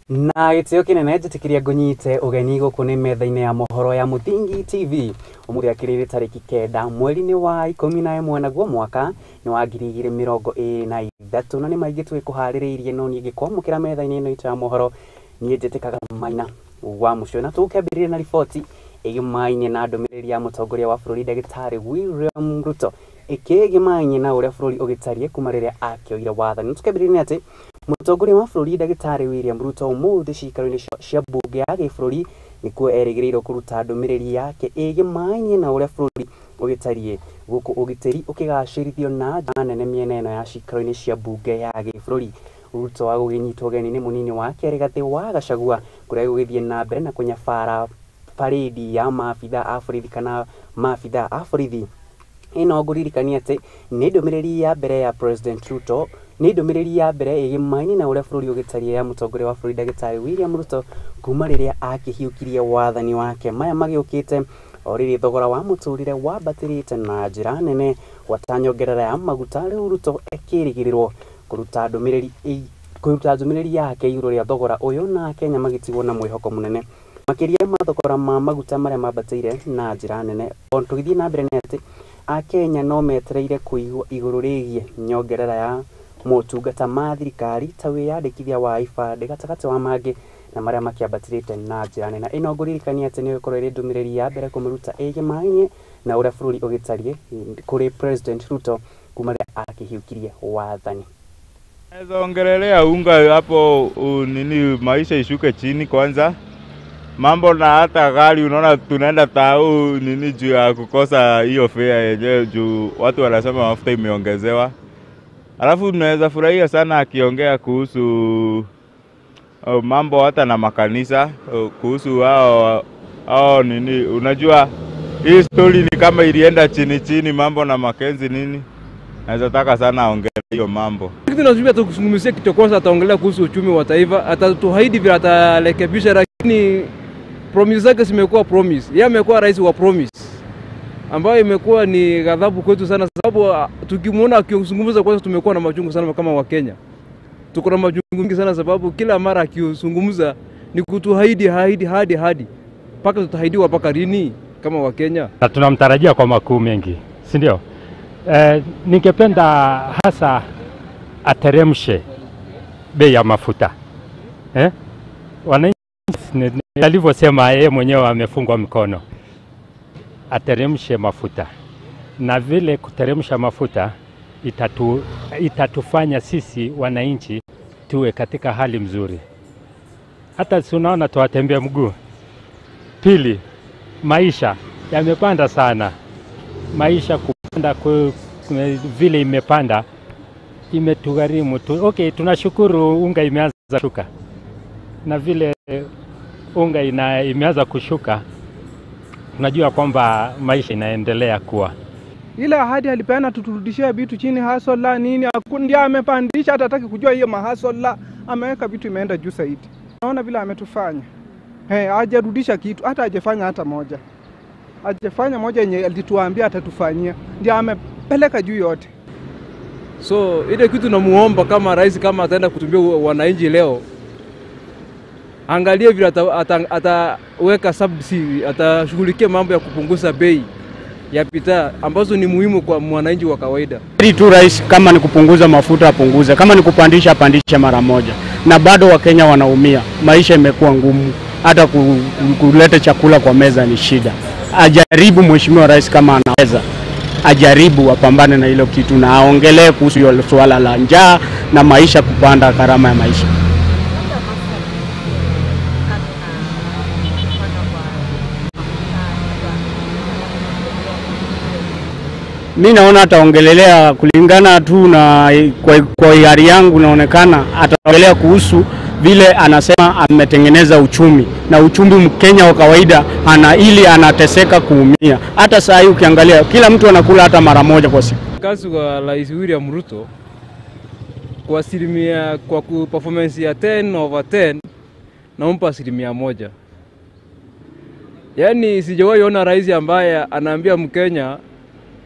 Na gĩtĩo kĩnene njĩtĩkĩria ngũnyite ũgeni gũkũ nĩ metha-inĩ ya mohoro ya Mũthingi TV. Ũmũthĩ akĩrĩrĩ tarĩki 9 mweri-inĩ wa 11 naguo mwaka nĩ wa 2023, na nĩ maingĩ twĩkũharĩrĩirie, no niĩ ngĩkwamũkĩra metha-inĩ ĩno itũ ya mohoro niĩ njĩtĩkaga Maina wa mũcio. Na tũkĩambĩrĩria na riboti ĩgĩmainie na ndũmĩrĩri ya mũtongoria wa bũrũri Ndagĩtarĩ William Ruto ĩkĩgĩmainie na ũrĩa bũrũri ũgĩtariĩ kuma rĩrĩa akĩoire wathani. Tũkĩambĩrĩria atĩ mũtongoria wa bũrũri Ndagĩtarĩ William Ruto ũmũthĩ ciikaro-inĩ cia mbunge ya gĩbũrũri nĩkuo erĩgĩrĩirwo kũruta ndũmĩrĩri yake ĩgĩmainie na ũrĩa bũrũri ũgĩtariĩ, gũkũ ũgitĩri ũkĩgacĩrithio na njĩra nene mĩena ĩno ya ciikaro-inĩ cia mbunge ya gĩbũrũri. Ruto agũgĩnyitwo ũgeni nĩ mũnini wake Rigathĩ wa Gachagua kũrĩa gũgĩthiĩ na mbere na kũnyabara parĩndi ya maabitha a borithi kana maabitha a borithi. Ĩno ngũririkania atĩ nĩ ndũmĩrĩri ya mbere ya President Ruto, nĩ ndũmĩrĩri ya mbere ĩgĩmainie na ũrĩa bũrũri ũgĩtariĩ ya mũtongoria wa bũrũri Ndagĩtarĩ William Ruto kuma rĩrĩa akĩhiũkirie wathani wake. Maya magĩũkĩte o rĩrĩ thogora wa mũtũrĩre wambatĩrĩte na njĩra nene gwata nyongerera ya maguta. Rĩu Ruto ekĩrĩgĩrĩrwo kũruta ndũmĩrĩri yake igũrũ rĩa thogora ũyũ, na Kenya magĩtigwo na mwĩhoko mũnene makĩria ma thogora ma maguta marĩa mambatĩire na njĩra nene. O tũgĩthiĩ na mbere nĩ atĩ Akenya no metereire kũigua igũrũ rĩgiĩ nyongerera ya motungata ma thirikari ta wĩyandĩkithia wa ibandĩ gatagatĩ wa mangĩ na marĩa makĩambatĩrĩte na njĩra nene. Ĩno ngũririkania atĩ nĩ ĩgũkorwo ĩrĩ ndũmĩrĩri ya mbere kũmĩruta ĩgĩmainie na ũrĩa bũrũri ũgĩtariĩ kũrĩ President Ruto kuma rĩrĩa akĩhiũkirie wathani. Naweza ongelelea unga hapo nini, maisha ishuke chini kwanza. Mambo na hata gari unaona tunaenda tau nini juu ya kukosa hiyo fare yenyewe, juu watu wanasema mafuta imeongezewa. Alafu tunaweza furahia sana akiongea kuhusu mambo hata na makanisa, kuhusu hao nini, unajua hii story ni kama ilienda chini chini mambo na Makenzi nini. Naweza taka sana aongelee hiyo mambo. Kitu nazungumzia tukizungumzia kitu kwanza ataongelea kuhusu uchumi wa taifa, atatuahidi vile atarekebisha, lakini promise zake zimekuwa promise. Yeye amekuwa rais wa promise ambayo imekuwa ni ghadhabu kwetu sana, sababu tukimuona akizungumza kwanza tumekuwa na machungu sana kama wa Kenya. Tuko na machungu mingi sana sababu kila mara akizungumza ni kutuahidi ahidi hadi hadi mpaka tutaahidiwa mpaka lini kama wa Kenya? Na tunamtarajia kwa makuu mengi, si ndio? Ningependa hasa ateremshe bei ya mafuta. Wananchi alivyosema yeye mwenyewe amefungwa mkono. Ateremshe mafuta. Na vile kuteremsha mafuta itatufanya sisi wananchi tuwe katika hali mzuri. Hata si unaona tuwatembea mguu. Pili, maisha yamepanda sana. Maisha kupanda vile imepanda imetugharimu tu. Okay, tunashukuru unga imeanza kushuka. Na vile unga imeanza kushuka, tunajua kwamba maisha inaendelea kuwa. Ile ahadi alipeana tuturudishia vitu chini hasola nini, ndiye amepandisha, hata hataki kujua hiyo mahasola, ameweka vitu imeenda juu zaidi. Naona vile ametufanya. Hajarudisha kitu, hata hajafanya hata moja. Hajafanya moja yenye alituambia atatufanyia, ndiye amepeleka juu yote. So ile kitu namuomba kama rais, kama ataenda kutumbia wananchi leo, angalie vile ataweka subsidy, atashughulikia mambo ya kupunguza bei ya bidhaa ambazo ni muhimu kwa mwananchi wa kawaida. Ili tu rais kama ni kupunguza mafuta apunguze, kama ni kupandisha apandishe mara moja. Na bado Wakenya wanaumia, maisha imekuwa ngumu, hata kuleta chakula kwa meza ni shida. Ajaribu mheshimiwa rais kama anaweza, ajaribu apambane na hilo kitu na aongelee kuhusu hilo swala la njaa na maisha kupanda, gharama ya maisha. Mimi naona ataongelelea kulingana tu na kwa hiari yangu, naonekana ataongelea kuhusu vile anasema ametengeneza uchumi, na uchumi Mkenya wa kawaida ana ili anateseka kuumia. Hata saa hii ukiangalia kila mtu anakula hata mara moja kwa siku. Kazi kwa Rais William Ruto kwa asilimia, kwa performance ya 10/10 naompa 1%. Yaani sijawahi ona rais ambaye anaambia Mkenya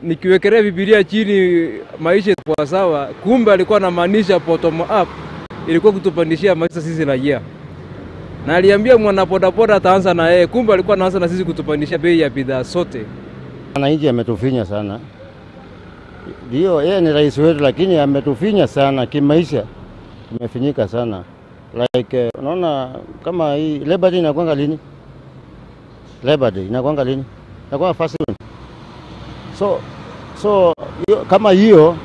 nikiwekelea Biblia chini maisha kwa sawa, kumbe alikuwa anamaanisha bottom up ilikuwa kutupandishia maisha sisi raia. Na aliambia mwana bodaboda ataanza na yeye, kumbe alikuwa anaanza na sisi kutupandisha bei ya bidhaa zote. Wananchi ametufinya sana. Ndio, yeye ni rais wetu, lakini ametufinya sana kimaisha. Tumefinyika sana. Like unaona kama hii Labor Day inakuanga lini? Labor Day inakuanga lini? Inakuanga first June. So kama hiyo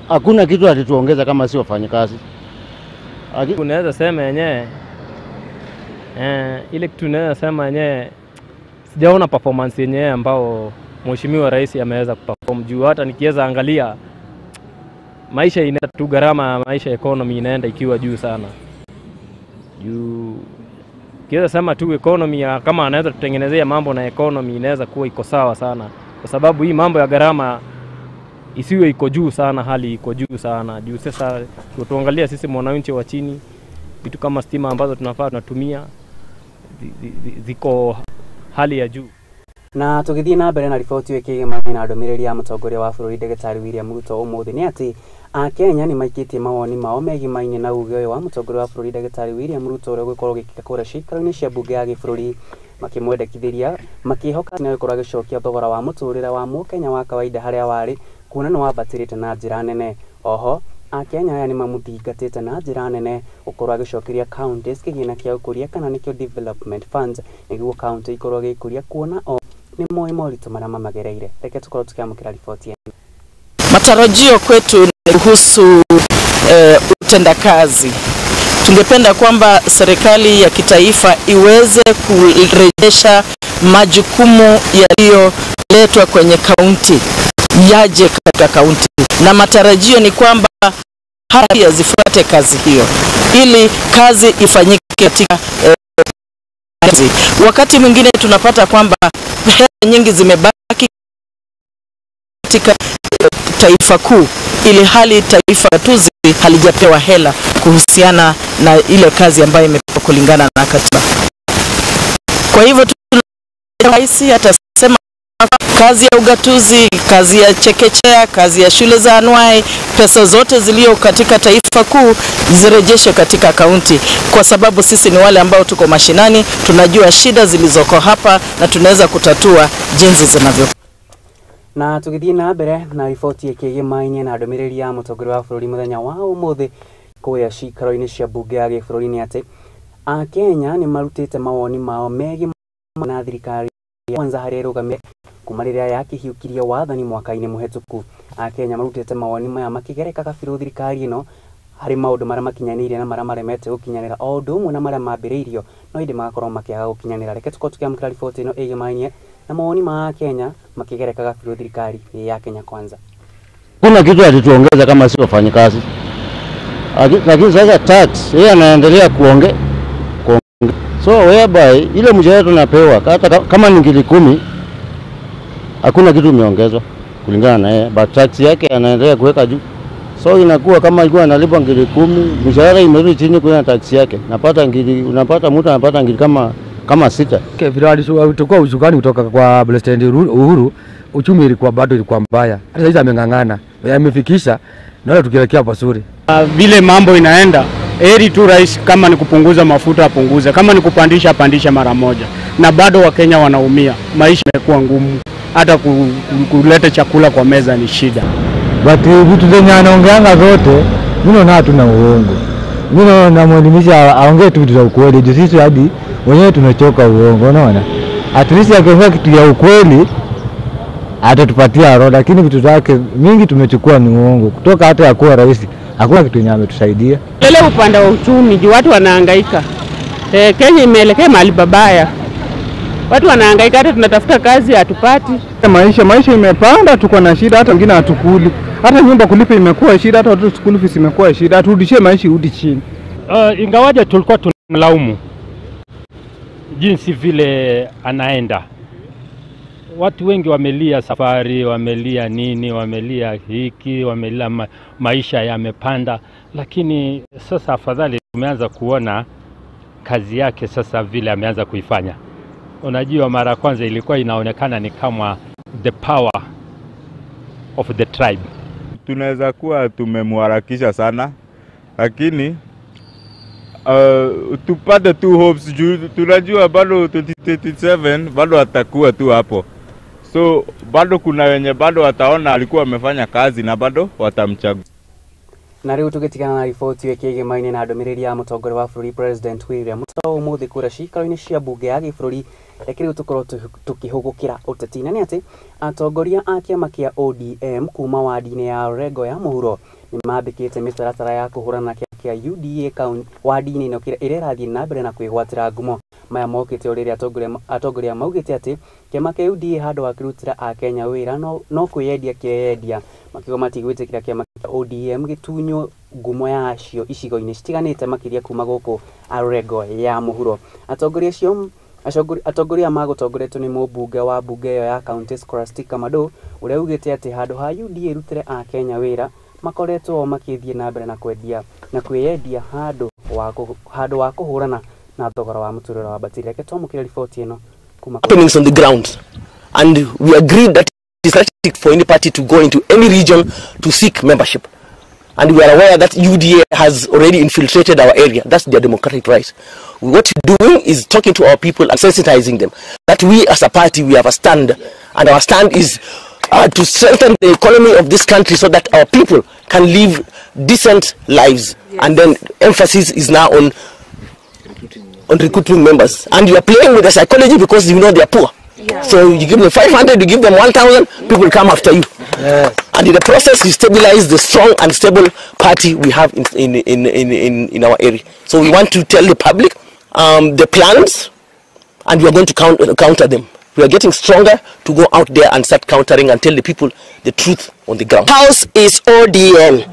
hakuna kitu alituongeza kama si wafanyikazi. Unaweza sema yenyewe ile kitu unaweza sema yenyewe sijaona performance yenyewe ambao Mheshimiwa Rais ameweza kuperform, juu hata nikiweza angalia maisha inaenda tu, gharama maisha economy inaenda ikiwa juu sana. Juu kiweza sema tu economy kama anaweza tutengenezea mambo na economy inaweza kuwa iko sawa sana, kwa sababu hii mambo ya gharama isiwe iko juu sana, hali iko juu sana. Juu sasa tuangalia sisi mwananchi wa chini, vitu kama stima ambazo tunafaa tunatumia ziko hali ya juu. Na tugithie na mbere na riboti ĩkĩgĩmania na ndũmĩrĩri ya mũtongoria wa bũrũri Ndagĩtarĩ William Ruto ũmũthĩ nĩ atĩ Akenya nĩ maikĩtie mawoni mao megimaine na uge ũyũ wa mũtongoria wa bũrũri Ndagĩtarĩ William Ruto ũrĩa ũgũkorwo ũgĩkĩka kũrĩa ciikaro-inĩ cia mbunge ya gĩbũrũri, makĩmwendekithĩria makĩhoka nĩ agũkorwo agĩcokia thogora wa mũtũrĩre wa mũkenya wa kawaida harĩa warĩ, kuona nĩ wambatĩrĩte na njĩra nene. Oho Akenya aya nĩ mamũthingatĩte na njĩra nene gũkorwo agĩcokeria counties kĩgĩna kĩa ũkũria kana nĩkĩo development funds nĩguo county ikorwo ĩgĩkũria, kuona o nĩ moĩ moritũ marĩa mamagereire. Reke tukorwo tukiamũkĩra riboti ĩno. Matarajio kwetu ni kuhusu utendakazi. Tungependa kwamba serikali ya kitaifa iweze kurejesha majukumu yaliyoletwa kwenye kaunti yaje katika kaunti, na matarajio ni kwamba haya zifuate kazi hiyo ili kazi ifanyike katika kazi. Wakati mwingine tunapata kwamba hela nyingi zimebaki katika taifa kuu, ili hali taifa tuzi halijapewa hela kuhusiana na ile kazi ambayo imepewa kulingana na katiba. Kwa hivyo rais atasema kazi ya ugatuzi, kazi ya chekechea, kazi ya shule za anuai, pesa zote zilio katika taifa kuu zirejeshwe katika kaunti, kwa sababu sisi ni wale ambao tuko mashinani, tunajua shida zilizoko hapa na tunaweza kutatua jinsi zinavyo. Na tugithie na mbere na riboti ĩkĩgĩmainie na ndũmĩrĩri ya mũtongoria wa bũrũri mũthenya wa ũmũthĩ kũrĩa ciikaro-inĩ cia mbunge ya gĩbũrũri nĩ atĩ Akenya nĩ marutĩte mawoni mao megiĩ na thirikari kwanza harĩa ĩrũgamĩte kuma rĩrĩa yakĩhiũkirie wathani mwaka-inĩ mũhetũku. Akenya marutĩte mawoni maya makĩgerekaga biũ thirikari ĩno harĩ maũndũ marĩa makinyanĩire na marĩa maremete gũkinyanĩra, o ũndũ ũmwe na marĩa mambĩrĩirio no ĩndĩ magakorwo makĩaga gũkinyanĩra. Reke tũkorwo tũkĩamũkĩra riboti ĩno ĩgĩmainie na mawoni ma Akenya makĩgerekaga biũ thirikari ya Kenya Kwanza. Kuna kitu alituongeza kama si wafanyikazi. Lakini sasa tax yeye anaendelea kuongeza. So whereby ile mshahara tunapewa hata kama ni ngiri 10 hakuna kitu imeongezwa kulingana na yeye, but tax yake anaendelea kuweka juu. So inakuwa kama ilikuwa analipwa ngiri 10, mshahara imerudi chini kwa tax yake. Napata ngiri, unapata mtu anapata ngiri kama 6. Okay, vile alitoka usukani kutoka kwa President Uhuru, uchumi ilikuwa bado ilikuwa mbaya. Hata sasa ameng'ang'ana, amefikisha naona tukielekea pazuri. Vile mambo inaenda, heri tu rais kama ni kupunguza mafuta apunguze, kama ni kupandisha apandishe mara moja. Na bado Wakenya wanaumia, maisha yamekuwa ngumu, hata kuleta chakula kwa meza ni shida. But vitu zenye anaongeanga zote, mimi naona hatuna uongo. Mimi namuelimisha aongee tu vitu za ukweli, juu sisi hadi wenyewe tumechoka uongo, unaona? At least akiongea kitu ya ukweli atatupatia roho, lakini vitu zake mingi tumechukua ni uongo. Kutoka hata ya kuwa rais hakuna kitu yenye ametusaidia. Lele upande wa uchumi juu watu wanahangaika. Kenya imeelekea mahali babaya. Watu wanahangaika, hata tunatafuta kazi hatupati. Maisha imepanda, tuko na shida, hata wengine hatukuli. Hata nyumba kulipa imekuwa shida, hata watoto school fees imekuwa shida. Turudishie maisha irudi chini. Ingawaje tulikuwa tunamlaumu jinsi vile anaenda. Watu wengi wamelia safari, wamelia nini, wamelia hiki, wamelia maisha yamepanda, lakini sasa afadhali tumeanza kuona kazi yake sasa vile ameanza kuifanya. Unajua mara kwanza ilikuwa inaonekana ni kama the power of the tribe. Tunaweza kuwa tumemharakisha sana, lakini Tupate tu hopes juu tunajua bado 2027 bado atakuwa tu hapo, so bado kuna wenye bado wataona alikuwa amefanya kazi na bado watamchagua. Na rĩu tũgĩtigana na riboti ĩyo ĩkĩgemaine na ndũmĩrĩri ya mũtongoria wa bũrũri President William Ruto ũmũthĩ kũrĩa ciikaro-inĩ cia mbunge ya gĩbũrũri. Reke rĩu tũkorwo tũkĩhũgũkĩra ũteti, na nĩ atĩ atongoria a kĩama kĩa ODM kuma wadi-inĩ ya Orengo ya mũhuro nĩ mambĩkĩte mĩtaratara ya kũhũrana na kĩama kĩa UDA wadi-inĩ ĩno ĩrĩa ĩrathiĩ na mbere na kwĩgwatĩra ngumo. Maya mokĩte o rĩrĩa atongoria maugĩte atĩ kĩama kĩa UDA handũ ha kũrutĩra akenya wĩra no kwĩyendia kĩreyendia, makiuga matigwĩtĩkĩra kĩama kĩa ODM gĩtunywo ngumo yacio icigo-inĩ citiganĩte makĩria kuma gũkũ Orengo ya mũhuro. Atongoria acio atongoria magũtongoretio nĩ mũmbunge wa mbunge ĩyo ya kaunti Scholastica Mado ũrĩa ugĩte atĩ handũ ha UDA ĩrutĩre akenya wĩra makoretwo makĩthiĩ na mbere na kwendia na kwĩyendia handũ wa kũhũrana na thogora wa mũtũrĩre wa batiri. Reke twamũkĩre riboti ĩno kuma happenings on the ground, and we agreed that it is strategic for any party to go into any region to seek membership, and we are aware that UDA has already infiltrated our area. That's their democratic right. What we're doing is talking to our people and sensitizing them that we as a party, we have a stand, and our stand is to strengthen the economy of this country so that our people can live decent lives. Yes. And then emphasis is now on recruiting members, and you are playing with the psychology because you know they are poor. Yeah. So you give them 500, you give them 1,000, people come after you. Yes. And in the process, you stabilize the strong and stable party we have in our area. So we want to tell the public the plans, and we are going to counter them. We are getting stronger to go out there and start countering and tell the people the truth on the ground. House is ODM.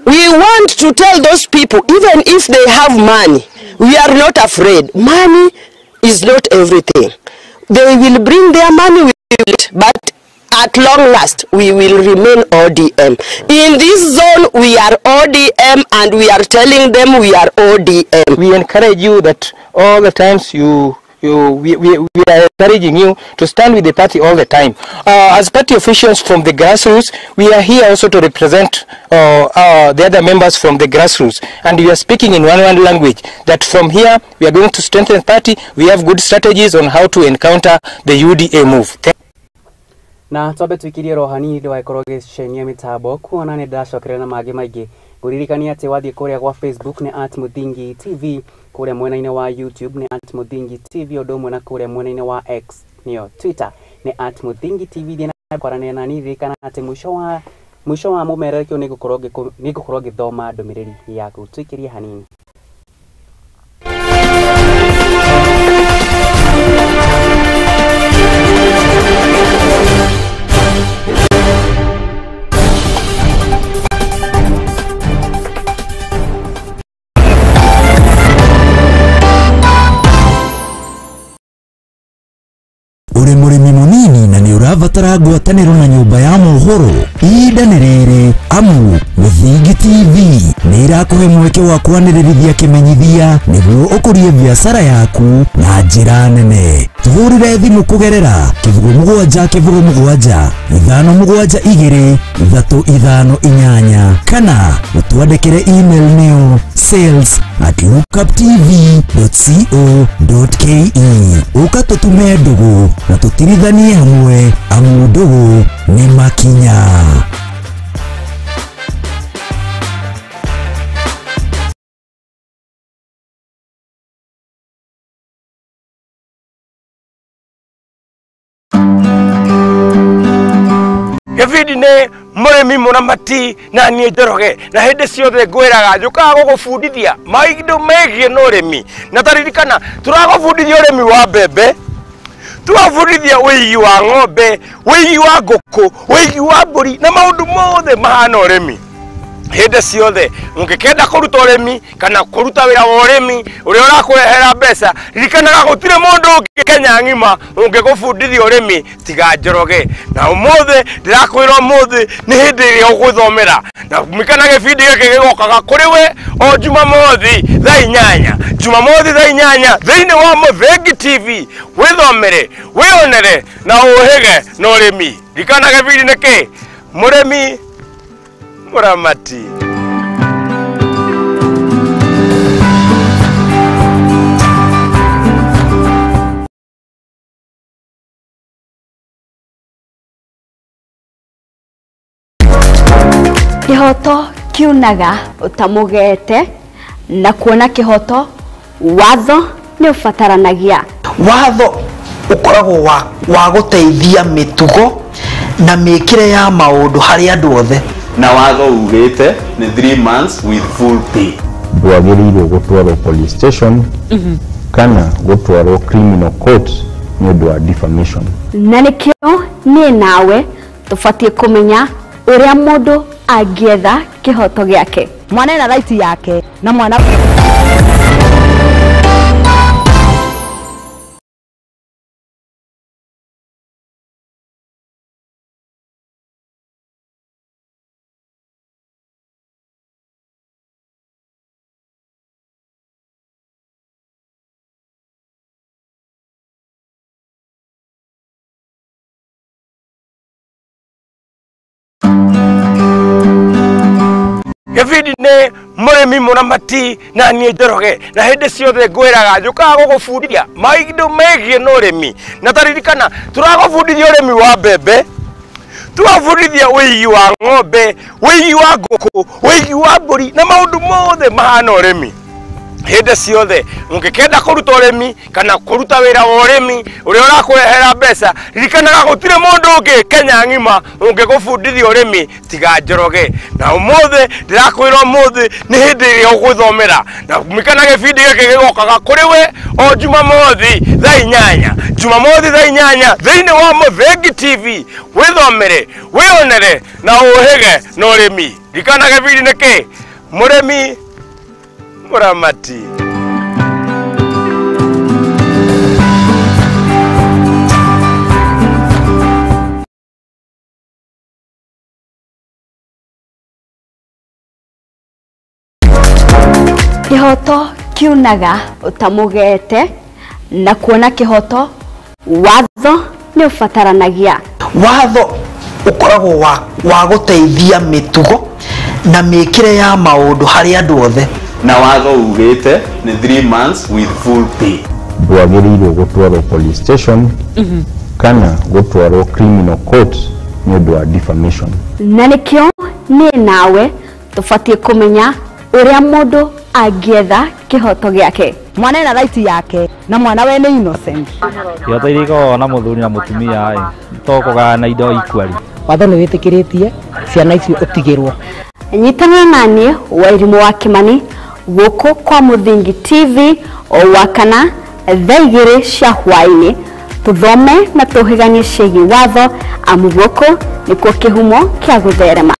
We want to tell those people, even if they have money, we are not afraid. Money is not everything. They will bring their money, but at long last, we will remain ODM. In this zone, we are ODM, and we are telling them we are ODM. We encourage you that all the times we are encouraging you to stand with the party all the time. As party officials from the grassroots, we are here also to represent the other members from the grassroots, and we are speaking in one language, that from here we are going to strengthen the party. We have good strategies on how to encounter the UDA move. Na twambe tuikirie ro hanini ndĩgagĩkorwo gĩcenia mĩtambo kuona nĩ ndacokerera na mangĩ maingĩ. Ngũririkania atĩ wathiĩ kũrĩa gwa Facebook nĩ @Muthingi TV, kũrĩa mwena-inĩ wa YouTube nĩ @Muthingi TV, ũndũ ũmwe na kũrĩa mwena-inĩ wa X nĩyo Twitter nĩ @Muthingi TV. Thiĩ na kwaranĩria na niĩ, ririkana atĩ mũico wa mũmererekio nĩngũkorwo ngĩthoma ndũmĩrĩri yaku. Tuikirie hanini. Uri mũrĩmi mũnini na nĩ ũrabatara ngwatanĩro na nyũmba ya mohoro, ihinda nĩ rĩrĩ amu Mũthingi TV nĩ ĩrakũhe mweke wa kwanĩrĩrithia kĩmenyithia nĩguo ũkũrie biacara yaku na njĩra nene. Tũhũrĩre thimũ kũgerera 07 07 5 7 2 3 5 8 kana ũtwandĩkĩre email nĩyo sales@lookuptv.co.ke. Ũka tũtume ndũgũ na tũtirithanie hamwe, amu ndũgũ nĩ makinya. Gĩbindi nĩ mũrĩmi mũramati na niĩ Njoroge, na hĩndĩ ciothe ngwĩraga njũkaga gũgũbundithia maũndũ megiĩ na ũrĩmi, na taririkana tũragũbundithia ũrĩmi wa mbembe, tũgabundithia ũigi wa ng'ombe, ũigi wa ngũkũ, ũigi wa mbũri na maũndũ mothe mahana ũrĩmi. Hĩndĩ ciothe ũngĩkenda kũruta ũrĩmi kana kũruta wĩra wa ũrĩmi ũrĩa ũrakũrehera mbeca, ririkanaga gũtirĩ mũndũ ũngĩ Kenya ng'ima ũngĩgũbundithia ũrĩmi tiga Njoroge. Na ũmũthĩ ndĩrakwĩra ũmũthĩ nĩ hĩndĩ ĩrĩa ũgũthomera, na mikana gĩbindi gĩkĩ gĩgokaga kũrĩ we o Jumamothi thaa 8, Jumamothi thaa 8 thĩinĩ wa Mũthingi TV. Wĩthomere, wĩonere na ũhĩge na ũrĩmi. Ririkana gĩbindi nĩ kĩ? Mũrĩmi mũramati. Kĩhoto kiunaga ũtamũgete na kuona kĩhoto watho nĩ ũbataranagia. Watho ũkoragwo wa gũteithia mĩtugo na mĩkĩre ya maũndũ harĩ andũ othe. Na watho ugĩte nĩ 3 months with full pay. Ndwagĩrĩirwo gũtwarwo police station kana gũtwarwo criminal court nĩ ũndũ wa defamation. Na nĩkĩo niĩ nawe tũbatiĩ kũmenya ũrĩa mũndũ angĩetha kĩhoto gĩake. Mwana ena right yake na mwana Gĩbindi nĩ mũrĩmi mũramati na niĩ Njoroge, na hĩndĩ ciothe ngwĩraga njũkaga gũgũbundithia maũndũ megiĩ na ũrĩmi. Na taririkana tũragũbundithia ũrĩmi wa mbembe, tũgabundithia ũigi wa ng'ombe, ũigi wa ngũkũ, ũigi wa mbũri na maũndũ mothe mahana ũrĩmi. Hĩndĩ ciothe ũngĩkenda kũruta ũrĩmi kana kũruta wĩra wa ũrĩmi ũrĩa ũrakũrehera mbeca, ririkanaga gũtirĩ mũndũ ũngĩ Kenya ng'ima ũngĩgũbundithia ũrĩmi tiga Njoroge. Na ũmũthĩ ndĩrakwĩra ũmũthĩ nĩ hĩndĩ ĩrĩa ũgũthomera, na ririkana gĩbindi gĩkĩ gĩgokaga kũrĩ we o Jumamothi thaa 8, Jumamothi thaa 8 thĩinĩ wa Mũthingi TV. Wĩthomere, wĩonere na ũhĩge na ũrĩmi. Ririkana gĩbindi nĩ kĩ? Mũrĩmi Muramati. Kĩhoto kiunaga ũtamũgete na kuona kĩhoto watho nĩ ũbataranagia. Watho ũkoragwo wa gũteithia mĩtugo na mĩkĩre ya maũndũ harĩ andũ othe. Na watho ugĩte nĩ 3 months with full pay. Ndwagĩrĩirwo gũtwarwo police station kana gũtwarwo criminal court nĩ ũndũ wa defamation. Na nĩkĩo niĩ nawe tũbatiĩ kũmenya ũrĩa mũndũ angĩetha kĩhoto gĩake. Mwana ena right yake na mwana we nĩ innocent. Ihoto iria ikoragwo na mũthuri na mũtumia ĩ to kũgayana indo equally. Watho nĩ wĩtĩkĩrĩtie ciana icio ũtigĩrwo. Nyitanĩra na niĩ Wairimũ wa Kĩmani gũkũ kwa Mũthingi TV o wakana thaa 2 cia hwaĩ-inĩ, tũthome na tũhĩganie ciĩgiĩ watho, amu gũkũ nĩkuo kĩhumo kĩa gũtherema.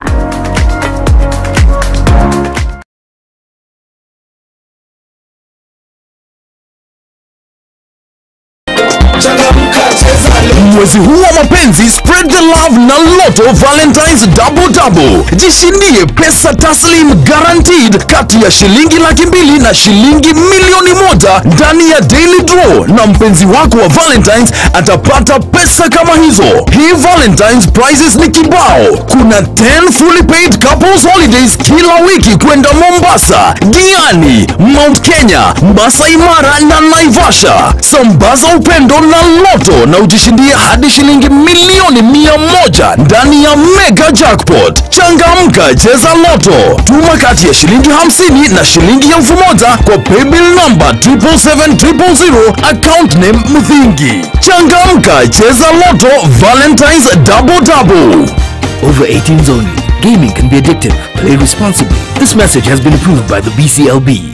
Mwezi huu wa mapenzi, spread the love na Lotto Valentine's Double Double. Jishindie pesa taslim guaranteed kati ya shilingi 200,000 na shilingi 1,000,000 ndani ya daily draw, na mpenzi wako wa Valentine's atapata pesa kama hizo. Hii Valentine's prizes ni kibao. Kuna 10 fully paid couples holidays kila wiki kwenda Mombasa, Diani, Mount Kenya, Masai Mara na Naivasha. Sambaza upendo na Lotto na ujishindie hadi shilingi 100,000,000 ndani ya mega jackpot. Changamka, cheza Lotto. Tuma kati ya shilingi 50 na shilingi 1,000 kwa paybill number 777,000, account name Muthingi. Changamka, cheza Lotto Valentine's Double Double. Over 18s only. Gaming can be addictive. Play responsibly. This message has been approved by the BCLB.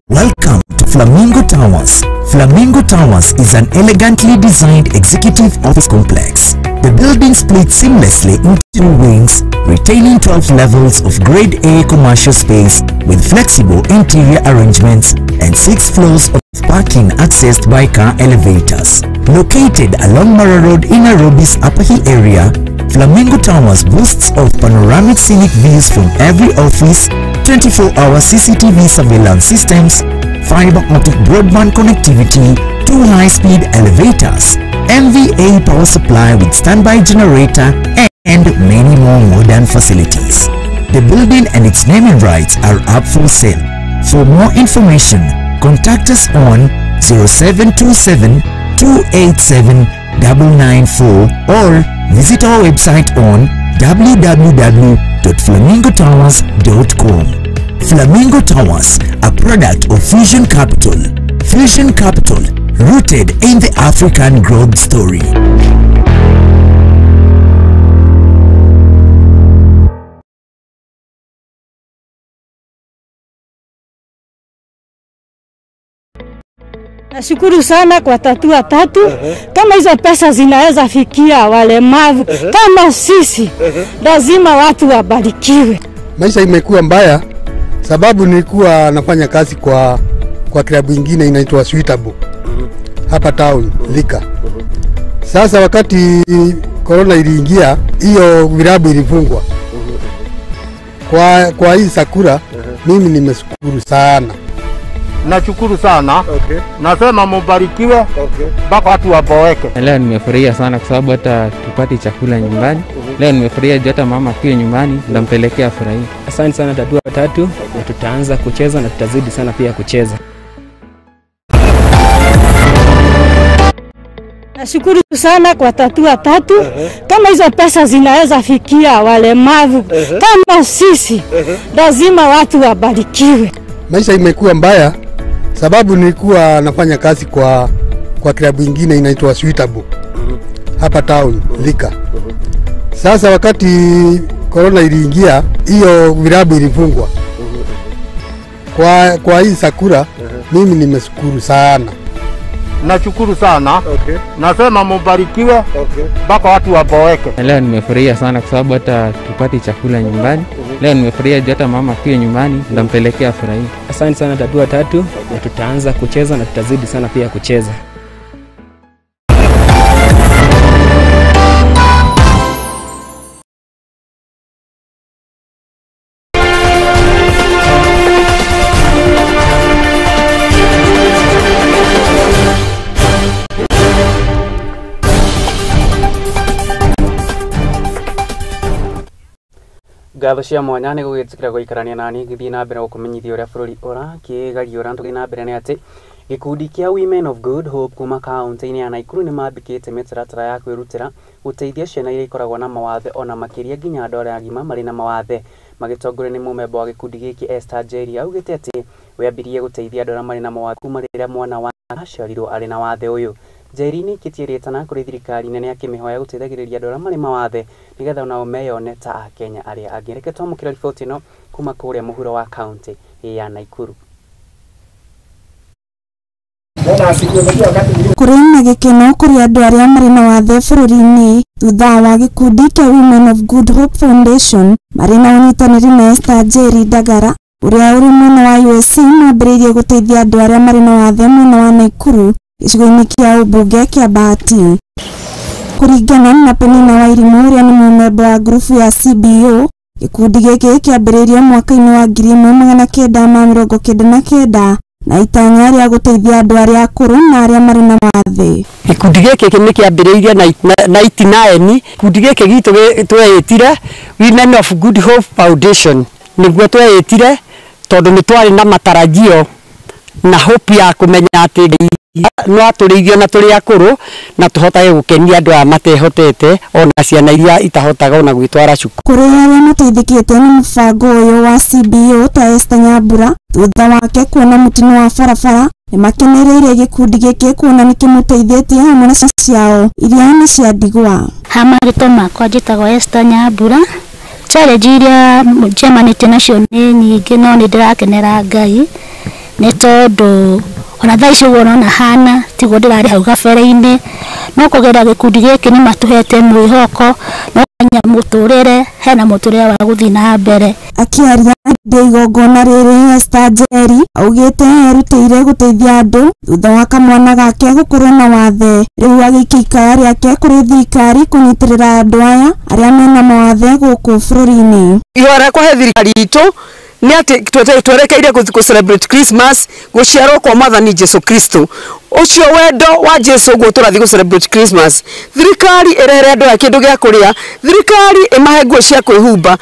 Welcome to Flamingo Towers. Flamingo Towers is an elegantly designed executive office complex. The building splits seamlessly into 2 wings, retaining 12 levels of Grade A commercial space with flexible interior arrangements and 6 floors of parking accessed by car elevators. Located along Mara Road in Nairobi's Upper Hill area, Flamingo Towers boasts of panoramic scenic views from every office, 24-hour CCTV surveillance systems, fiber optic broadband connectivity, 2 high-speed elevators, MVA power supply with standby generator, and many more modern facilities. The building and its naming rights are up for sale. For more information, contact us on 0727 287 994 or visit our website on www.flamingotowers.com. Flamingo Towers, a product of Fusion Capital. Fusion Capital, rooted in the African growth story. Nashukuru sana kwa Tatua Tatu. Kama hizo pesa zinaweza fikia walemavu kama sisi, lazima watu wabarikiwe. Maisha imekuwa mbaya sababu nilikuwa nafanya kazi kwa klabu ingine inaitwa Suitable hapa town Thika. Sasa wakati corona iliingia, hiyo vilabu ilifungwa. Kwa hii sakura mimi nimeshukuru sana. Nashukuru sana. Okay. Nasema mubarikiwe mpaka watu waboeke. Leo nimefurahia sana kwa sababu hata tupati chakula nyumbani. Leo nimefurahia juu hata mama akiwa nyumbani ndampelekea furahia. Asante sana Tatua Tatu, na tutaanza kucheza na tutazidi sana pia kucheza. Nashukuru sana kwa Tatua Tatu. Kama hizo pesa zinaweza fikia walemavu kama sisi, lazima watu wabarikiwe. Maisha imekuwa mbaya sababu nilikuwa nafanya kazi kwa klabu ingine inaitwa Suitable hapa town Thika. Sasa wakati corona iliingia, hiyo vilabu ilifungwa. Kwa hii sakura mimi nimeshukuru sana. Nashukuru sana. Okay. Nasema mubarikiwe mpaka watu waboeke. Leo nimefurahia sana kwa sababu hata tupati chakula nyumbani. Leo nimefurahia juu hata mama akiwa nyumbani ndampelekea furahia. Asante sana Tatua Tatu, na tutaanza kucheza na tutazidi sana pia kucheza. Ngatho cia mwanya nĩ gũgĩtĩkĩra gũikarania nani ngĩthiĩ na mbere gũkũmenyithia ũrĩa bũrũri ũrakĩgariũra. Tũgĩthiĩ na mbere nĩ atĩ gĩkundi kĩa Women of Good Hope kuma kaunti-inĩ ya Nakuru nĩ mambĩkĩte mĩtaratara ya kwĩrutĩra gũteithia ciana iria ikoragwo na mawathe ona makĩria nginya andũ arĩa agima marĩ na mawathe. Magĩtongorio nĩ mũmemba wa gĩkundi gĩkĩ Esther Njeri augĩte atĩ we ambirie gũteithia andũ arĩa marĩ na mawathe kuma rĩrĩa mwana wake aciarirwo arĩ na wathe ũyũ. Njeri nĩ ĩkĩtie rĩtana kũrĩ thirikari nene akĩmĩhoya gũteithagĩrĩria andũ arĩa marĩ mawathe nĩgetha onao meyone ta Akenya arĩa angĩ. Reke twamũkĩre riboti ĩno kuma kũrĩa mũhuro wa kaunti ya Nakuru. Kũrĩ na gĩkeno kũrĩ andũ arĩa marĩ na wathe bũrũri-inĩ thutha wa gĩkundi kĩa Women of Good Hope Foundation marĩ na ũnyitanĩri na Esther Njeri Ndagara ũrĩa ũrĩ mwena wa USA mambĩrĩirie gũteithia andũ arĩa marĩ na wathe mwena wa Nakuru gĩcigo-inĩ kĩa ũmbunge kĩa Bahati. Kũringana na Penina Wairimu ũrĩa nĩ mũmemba wa ngurubu ya CBO, gĩkundi gĩkĩ kĩambĩrĩirio mwaka-inĩ wa 1999 na itanya rĩa gũteithia andũ arĩa akũrũ na arĩa marĩ na wathe. Gĩkundi gĩkĩ nĩ kĩambĩrĩirie 99. Gĩkundi gĩkĩ gitũ tweĩtire Women of Good Hope Foundation, nĩguo tweĩtire tondũ nĩ twarĩ na matarajio na hope ya kũmenya atĩ no atũrĩithio na tũrĩ akũrũ na tũhotage gũkenia andũ aya matehotete ona ciana iria itahotaga ona gwĩtwara cukuru. Kũrĩ arĩa mateithĩkĩte nĩ mũbango ũyũ wa CBO ta Esther Nyambura thutha wake kuona mũtino wa barabara nĩ makenereire gĩkundi gĩkĩ kuona nĩ kĩmũteithĩtie hamwe na ciana ciao iria nĩ cia ndigwa. Ha marĩtwa makwa njĩtagwo Esther Nyambura. Challenge iria njemanĩtie nacio nĩ nyingĩ no nĩ ndĩrakenera Ngai nĩ tondũ ona thaa ici ũguo ũrona hana tiguo ndĩrarĩ hau gabere-inĩ, no kũgerera gĩkundi gĩkĩ nĩ matũhete mwĩhoko no mũtũrĩre hena mũtũrĩre wa gũthiĩ na mbere. Akĩaria hĩndĩ ya igongona rĩrĩ Esther Njeri augĩte erutĩire gũteithia andũ thutha wa kamwana gake gũkorwo na wathe. Rĩu agĩikia ikaya rĩake kũrĩ thirikari kũnyitĩrĩra andũ aya arĩa mena mawathe gũkũ bũrũri-inĩ. Ihoya rĩakwa he thirikari itũ nĩ atĩ twerekeire gũ celebrate Christmas, gũciarwo kwa Mwathani Jesu Kristo. Ucio wendo wa Jesu guo turathi gu celebrate Christmas. Thirikari irehere andu aya kindu gia kuria, thirikari imahe nguo cia kwihumba,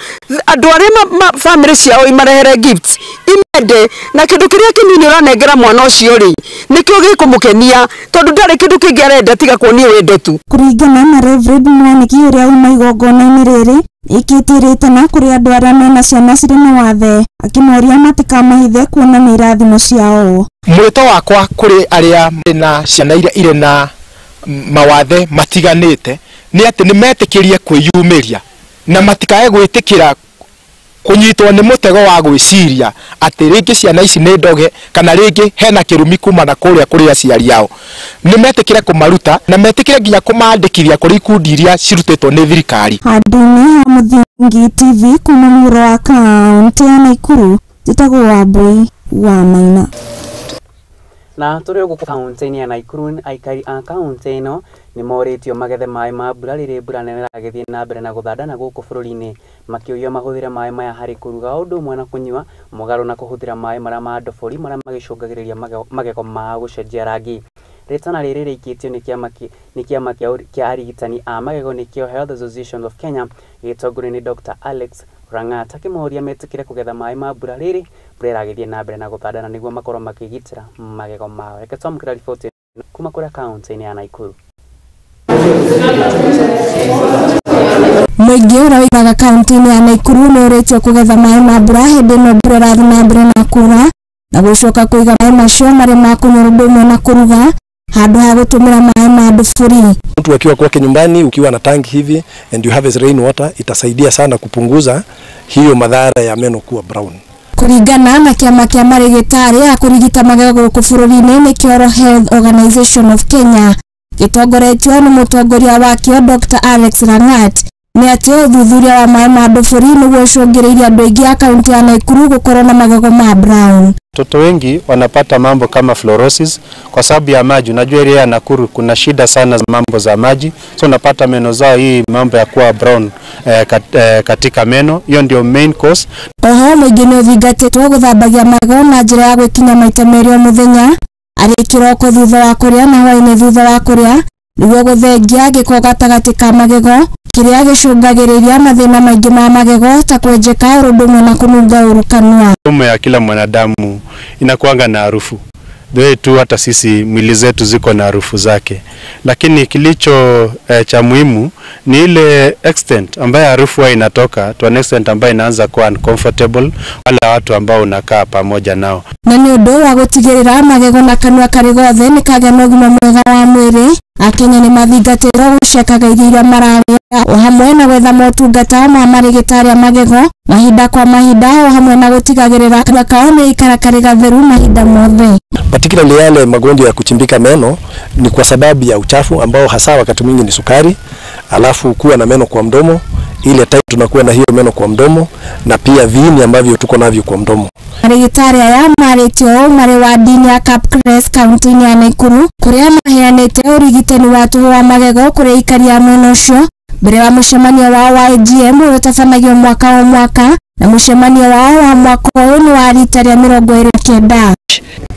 andu aria family ciao imarehere gifts, imende na kindu kiria kinini uranengera mwana ucio ri nikio gikumukenia tondu ndari kindu kingi arenda tiga kuonio wendo tu. Kuringana na Reverend Mwaniki uria uma igongona-inĩ rĩrĩ ĩkĩtie rĩtana kũrĩ andũ arĩa mena ciana cirĩ na wathe akĩmoria matikamahithe kuona nĩ irathimo ciao. Mwĩto wakwa kũrĩ arĩa mena ciana iria irĩ na mawathe matiganĩte nĩ atĩ nĩ metĩkĩrie kwĩyumĩria na matikae gwĩtĩkĩra kũnyitwo nĩ mũtego wa gwĩciria atĩ rĩngĩ ciana ici nĩ ndoge kana rĩngĩ hena kĩrumi kuma na kũrĩa kũrĩ aciari ao. Nĩ metĩkĩre kũmaruta na metĩkĩre nginya kũmandĩkithia kũrĩ ikundi iria cirutĩtwo nĩ thirikari. Handũ-inĩ ha Mũthingi TV kuma mũhuro wa kaũntĩ ya Nakuru, njĩtagwo Wambui wa Maina. Na tũrĩ gũkũ kaũntĩ-inĩ ya Nakuru, aikari a kaũntĩ ĩno nĩ morĩtio magethe maĩ ma mbura rĩrĩa mbura nene ĩragĩthiĩ na mbere na gũthandana gũkũ bũrũri-inĩ, makĩũrio mahũthĩre maĩ maya harĩ kũruga o ũndũ ũmwe na kũnyua, mũgarũ na kũhũthĩra maĩ marĩa ma ndobori marĩa magĩcũngagĩrĩria magego mao gũcenjia rangi. Rĩtana rĩrĩ rĩikĩtio nĩ kĩama kĩa arigitani a magego nĩkĩo Health Association of Kenya gĩgĩtongorio nĩ Dr. Alex Rang'at akĩmoria metĩkĩre kũgetha maĩ ma mbura rĩrĩ mbura ĩragĩthiĩ na mbere na gũthandana nĩguo makorwo makĩgitĩra magego mao. Reke twamũkĩra riboti kuma kũrĩa kaũntĩ-inĩ ya Nakuru. Mũingĩ ũrĩa ũikaraga kaũntĩ-inĩ ya Nakuru nĩ ũrĩtio kũgetha maĩ ma mbura hĩndĩ ĩno mbura ĩrathiĩ na mbere na kuura na gũcoka kũiga maĩ macio marĩ ma kũnyua ũndũ ũmwe na kũruga handũ ha gũtũmĩra maĩ ma ndobori. Mtu akiwa kwake nyumbani ukiwa na tanki hivi and you have rain water, itasaidia sana kupunguza hiyo madhara ya meno kuwa brown. Kũringana na kĩama kĩa marĩgĩtarĩ a kũrigita magego gũkũ bũrũri-inĩ nĩkĩo Health Organization of Kenya gĩtongoretio nĩ mũtongoria wakĩo Dr. Alex Rang'at nĩ atĩ ũthuthuria wa maĩ ma ndobori nĩguo ũcũngĩrĩirie andũ aingĩ a kaũntĩ ya Nakuru gũkorwo na magego ma brown. Watoto wengi wanapata mambo kama fluorosis kwa sababu ya maji. Unajua area ya Nakuru kuna shida sana za mambo za maji, so unapata meno zao hii mambo ya kuwa brown katika meno. Hiyo ndio main cause. Oho mũingĩ nĩ ũthingatĩtwo gũthambagia magego na njĩra ya gwĩkinya maita merĩ o mũthenya, arĩ kĩroko thutha wa kũrĩa na hwaĩ-inĩ thutha wa kũrĩa, nĩguo gũthengia gĩko gatagatĩ ka magego kĩrĩa gĩcũngagĩrĩria mathĩna maingĩ ma magego ta kwenjeka ũndũ ũmwe na kũnunga ũru kanua. Midomo ya kila mwanadamu inakuanga na harufu. The tu hata sisi mwili zetu ziko na harufu zake. Lakini kilicho cha muhimu ni ile extent ambayo harufu inatoka to an extent ambayo inaanza kuwa uncomfortable wala watu ambao unakaa pamoja nao. Na nĩ ũndũ wa gũtigĩrĩra magego na kanua karĩ gothe nĩ kagĩa na ũgima mwega wa mwĩrĩ, Akenya nĩ mathingatĩrwo gũcekaga irio iria mararĩa o hamwe na gwetha motungata ma marĩgĩtarĩ a magego mahinda kwa mahinda o hamwe na gũtigagĩrĩra kanua kao nĩ ikara karĩ gatheru mahinda mothe. Particularly yale magonjwa ya kuchimbika meno ni kwa sababu ya uchafu ambao hasa wakati mwingi ni sukari, alafu kuwa na meno kwa mdomo, ile type tunakuwa na hiyo meno kwa mdomo, na pia viini ambavyo tuko navyo kwa mdomo. Marĩgĩtarĩ aya marĩtio marĩ wadi-inĩ ya Kapkres kaũntĩ-inĩ ya Nakuru kũrĩa maheanĩte ũrigitani wa tũhũ wa magego kũrĩ aikari a mwena ũcio mbere wa mũcemanio wao wa AGM ũrĩa ũtabanagio mwaka o mwaka, na mũcemanio wao wa mwaka ũyũ nĩ wa rita rĩa 29.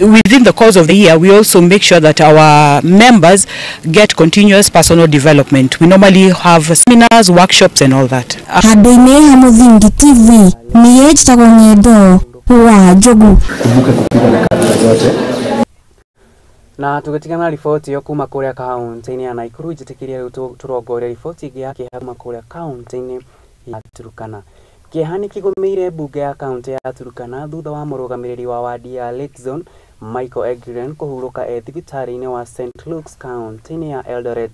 Within the course of the year, we also make sure that our members get continuous personal development. We normally have seminars, workshops and all that. Handũ-inĩ ha Mũthingi TV, niĩ njĩtagwo Ng'endo wa Njogu. Na tũgĩtigana riboti ĩyo kuma kũrĩa kaũntĩ-inĩ ya Nakuru, njĩtĩkĩrie rĩu tũrongorie riboti ĩngĩ ya kĩeha kuma kũrĩa kaũntĩ-inĩ ya Turkana. Kĩeha nĩ kĩgũmĩire mbunge ya kaũntĩ ya Turkana thutha wa mũrũgamĩrĩri wa wadi ya Lake Zone Michael Egren kũhurũka e thibitarĩ-inĩ wa St Luke's kaũntĩ-inĩ ya Eldoret.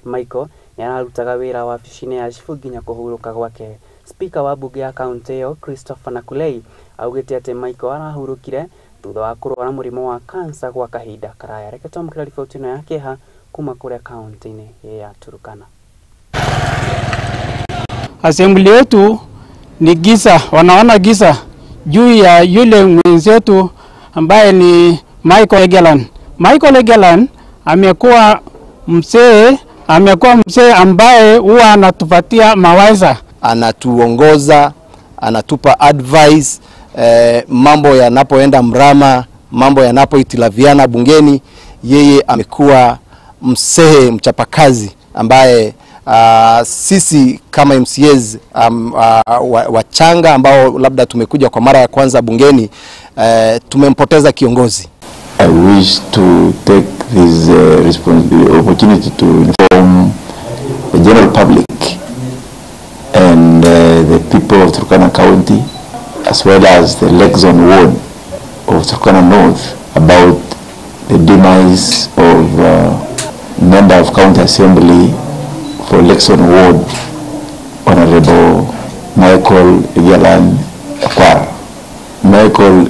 Michael nĩ ararutaga wĩra wabici-inĩ ya cibũ nginya kũhurũka gwake. Spika wa mbunge ya kaũntĩ ĩyo Christopher Nakulei augĩte atĩ Michael arahurũkire thutha wa kũrwara mũrimũ wa kansa gwa kahinda karaya. Reke twamũkĩre riboti ĩno ya kĩeha kuma kũrĩa kaũntĩ-inĩ ya Turkana. Assembly yetu ni giza, wanaona giza juu ya yule mwenzetu ambaye ni Michael Egelan. Michael Egelan amekuwa mzee ambaye huwa anatupatia mawaidha, anatuongoza, anatupa advice, mambo yanapoenda mrama, mambo yanapohitilafiana bungeni, Yeye amekuwa msehe mchapakazi ambaye sisi kama MCAs wachanga ambao labda tumekuja kwa mara ya kwanza bungeni, tumempoteza kiongozi. I wish to take this responsibility opportunity to inform the general public and the people of Turkana County, as well as the Lake Zone Ward of Turkana North, about the demise of member of County Assembly for Lake Zone Ward, Honorable Michael Egelan Akwar. Michael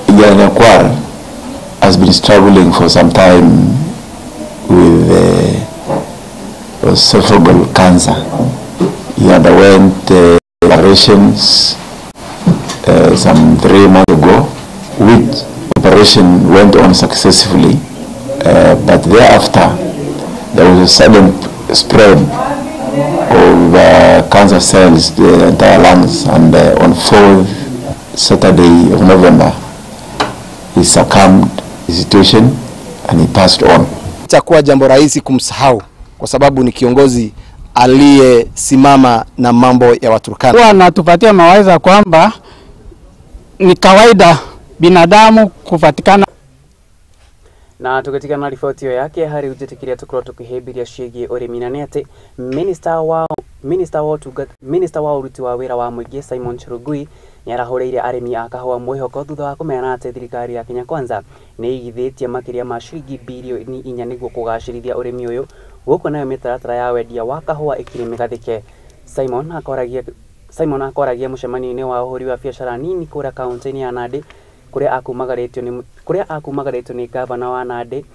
Egelan Akwar has been struggling for some time with esophageal cancer. He underwent operations some 3 months ago, which operation went on successfully, but thereafter there was a sudden spread of cancer cells to the entire lungs, and on 4th Saturday of November he succumbed to the situation and he passed on. Itakuwa jambo rahisi kumsahau kwa sababu ni kiongozi aliyesimama na mambo ya Waturkana. Huwa anatupatia mawaidha kwamba ni kawaida binadamu kupatikana. Na tugetigana na riboti ĩyo yake harĩ njĩtĩkĩria tũkorwo tũkĩhĩmbĩria ciĩgiĩ ũrĩmi, na nĩ atĩ Minister wa ũruti wa wĩra wa mũingĩ Simon Chelugui nĩarahũrĩire arĩmi a kahũa mwĩhoko thutha wa kũmera atĩ thirikari ya Kenya Kwanza nĩ ĩigithĩtie makĩria ma ciringi birioni 4 nĩguo kũgacĩrithia ũrĩmi ũyũ gũkũ nayo mĩtaratara ya wendia wa kahũa ĩkĩrĩ mĩgathĩke. Simon akoragia mũcemanio-inĩ wa ũhũri wa biacara nini kũrĩa kaunti-inĩ ya Nandi kũrĩa akumagarĩtio nĩ gavana wa Nandi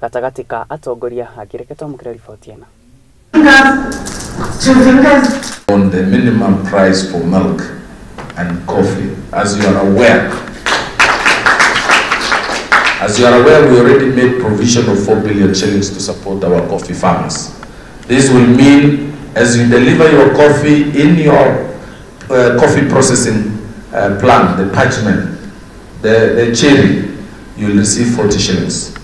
gatagatĩ ka atongoria angĩ. Reke twamũkĩre riboti ĩno. On the minimum price for milk and coffee, as you are aware, we already made provision of 4 billion shillings to support our coffee farmers. This will mean as you deliver your coffee in your coffee processing plant, the parchment, the cherry, you will receive 40 shillings.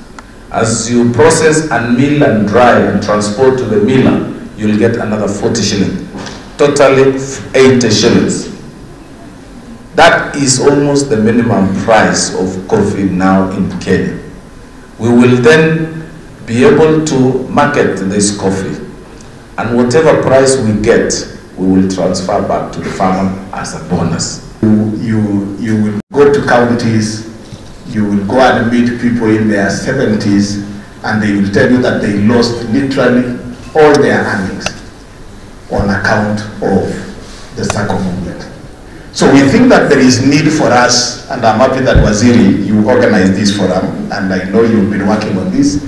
As you process and mill and dry and transport to the miller, you will get another 40 shillings, totally 80 shillings. That is almost the minimum price of coffee now in Kenya. We will then be able to market this coffee, and whatever price we get, we will transfer back to the farmer as a bonus. You will go to counties, you will go and meet people in their 70s, and they will tell you that they lost literally all their earnings on account of the SACCO movement. So we think that there is need for us, and I'm happy that Waziri, you organized this forum, and I know you've been working on this.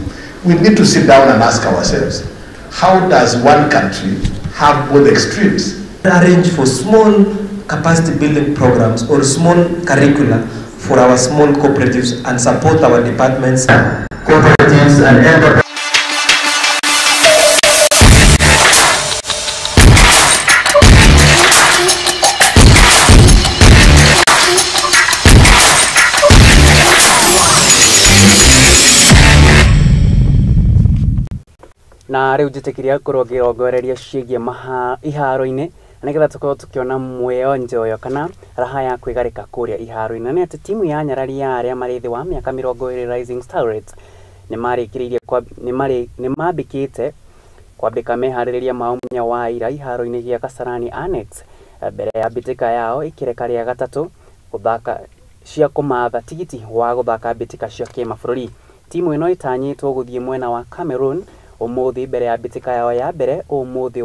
We need to sit down and ask ourselves, how does one country have both extremes? Arrange for small capacity building programs or small curricula for our small cooperatives and support our departments. Cooperatives and enterprises. Na rĩu njĩtĩkĩria ngorwo ngĩrongoreria ciĩgiĩ iharo-inĩ nĩgetha tũkorwo tũkĩona mwĩonjo ũyũ kana raha ya kwĩgarĩka kũrĩa iharo-inĩ. Na nĩ atĩ timu ya nyarari ya arĩa marĩ thĩ wa mĩaka 20 Rising Starlets nĩmambĩkĩte kwambĩka meharĩrĩria mao mũthenya wa ira iharo-inĩ gĩa Kasarani Annex mbere ya mbĩtĩka yao ikĩreka rĩa gatatũ gũthaka cia kũmatha tigiti wa gũthaka mbĩtĩka cia kĩmabũrũri. Timu ĩno ĩtanyĩtwo gũthiĩ mwena wa Cameroon ũmũthĩ mbere ya mbĩtĩka yao ya mbere ũmũthĩ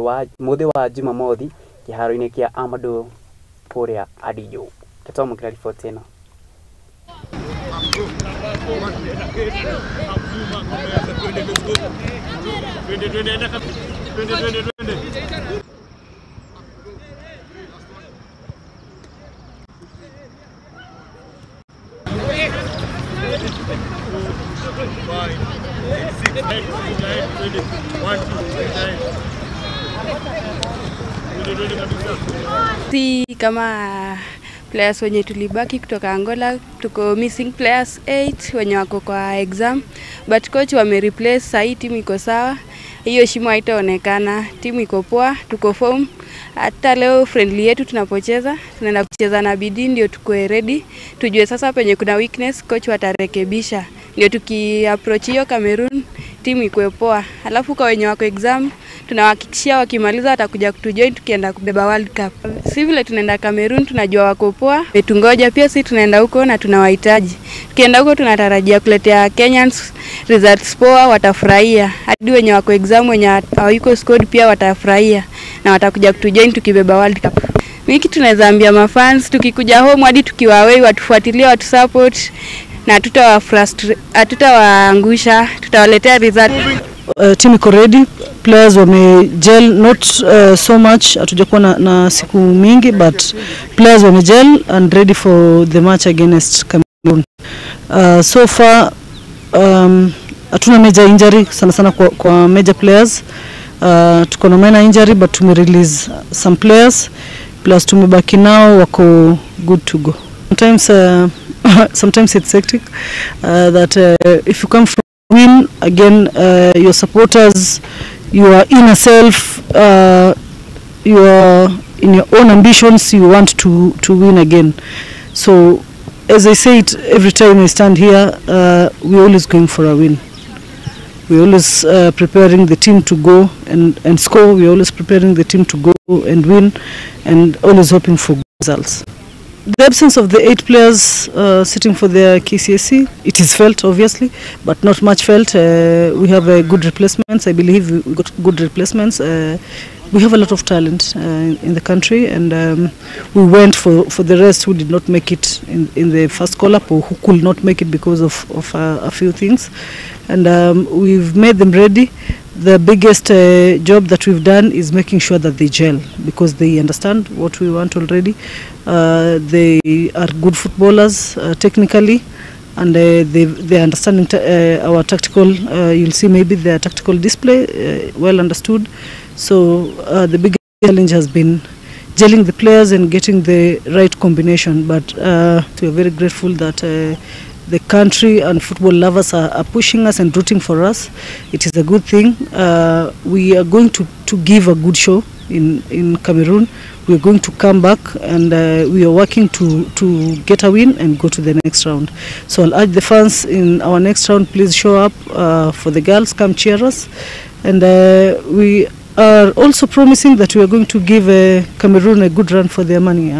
wa Jumamothi kĩharo-inĩ kĩa Amadou kũrĩa Abidjan. Twamũkĩra riboti ĩno. Si kama Players wenye tulibaki kutoka Angola tuko missing players 8 wenye wako kwa exam, but coach wame replace. Sahii timu iko sawa, hiyo shimo haitaonekana, timu iko poa, tuko form. Hata leo friendly yetu tunapocheza, tunaenda kucheza na bidii ndio tukue ready, tujue sasa penye kuna weakness, coach watarekebisha, ndio tuki approach hiyo Cameroon timu ikuwe poa. Alafu kwa wenye wako exam tunawahakikishia wakimaliza watakuja kutujoin tukienda kubeba World Cup. Si vile tunaenda Cameroon tunajua wako poa, tungoja pia si tunaenda huko na tunawahitaji. Tukienda huko tunatarajia kuletea Kenyans results poa, watafurahia. Hadi wenye wako exam wenye hawayuko squad pia watafurahia na watakuja kutujoin tukibeba World Cup. Mimi kitu tunaweza ambia mafans, tukikuja home hadi tukiwa away watufuatilie, watusupport na hatutawaangusha, tutawaletea result. Team iko ready, players wame gel, not so much, hatujakuwa na siku mingi, but players wame gel and ready for the match against Cameroon. So far hatuna major injury sana sana kwa major players. Tuko na minor injury but tume release some players, plus tumebaki nao wako good to go. Sometimes sometimes it's hectic that if you come from win again, your supporters, your inner self, your in your own ambitions, you want to win again. So as I say it every time I stand here, we're always going for a win. We're always preparing the team to go and score. We're always preparing the team to go and win, and always hoping for good results. The absence of the 8 players sitting for their KCSE, it is felt obviously, but not much felt. We have good replacements. I believe we got good replacements. We have a lot of talent in the country, and we went for the rest who did not make it in the first call-up, or who could not make it because of a few things. And we've made them ready. The biggest job that we've done is making sure that they gel, because they understand what we want already. They are good footballers technically, and they understanding our tactical, you'll see maybe their tactical display well understood. So the biggest challenge has been gelling the players and getting the right combination. But we are very grateful that the country and football lovers are pushing us and rooting for us. It is a good thing. We are going to give a good show in Cameroon. We are going to come back, and we are working to get a win and go to the next round. So I'll urge the fans in our next round, please show up for the girls, come cheer us. And we are also promising that we are going to give Cameroon a good run for their money.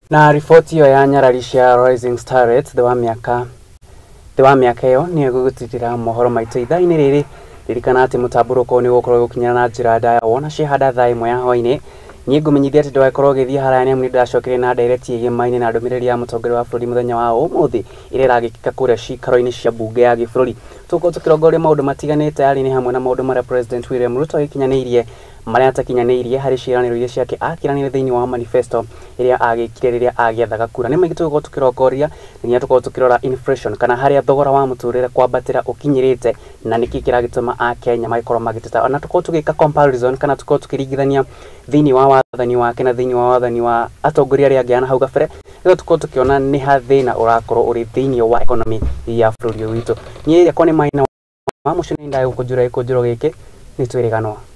Na riboti ĩyo ya nyarari cia Rising Starlets thĩ wa mĩaka ĩyo nĩyo ĩgũgũtigĩra mohoro maitũ ithaa-inĩ rĩrĩ. Ririkana atĩ mũtambũrũko nĩ ũgũkorwo ũgĩkinyĩra na njĩra ndaya wona ciahanda thaa 1 ya hwaĩ-inĩ. Niĩ ngũmenyithia atĩ ndũgakorwo ũgĩthiĩ haraya nĩ amu nĩ ndĩracokire na ndereti ĩgĩmaine na ndũmĩrĩri ya mũtongoria wa bũrũri mũthenya wa ũmũthĩ ĩrĩa ĩragĩkĩka kũrĩa cikaro-inĩ cia mbunge ya gĩbũrũri. Tũgũkorwo tũkĩrongoria maũndũ matiganĩte arĩ nĩ hamwe na maũndũ marĩa President William Ruto agĩkinyanĩirie, marĩa atakinyanĩirie harĩ ciĩranĩro iria ciake akĩranĩire thĩinĩ wa manifesto ĩrĩa agĩkire rĩrĩa agĩethaga kura. Nĩ maingĩ tũgũkorwo tũkĩrongoria, nginya tũkorwo tũkĩrora inflation kana harĩa thogora wa mũtũrĩre kwambatĩra ũkinyĩrĩte na nĩkĩ kĩragĩtũma Akenya magĩkorwo magĩteta. Ona tũkorwo tũgĩka comparison kana tũkorwo tũkĩringithania thĩinĩ wa wathani wake na thĩinĩ wa wathani wa atongoria arĩa angĩ a na hau gabere, nĩguo tũkorwo tũkĩona nĩ ha thĩna ũrakorwo ũrĩ thĩinĩ wa economy ya bũrũri ũyũ witũ. Niĩ yakwa nĩ Maina wa mũciĩ nĩ ndagũkũnjũra gĩkũnjũro gĩkĩ nĩ twĩrĩganwo.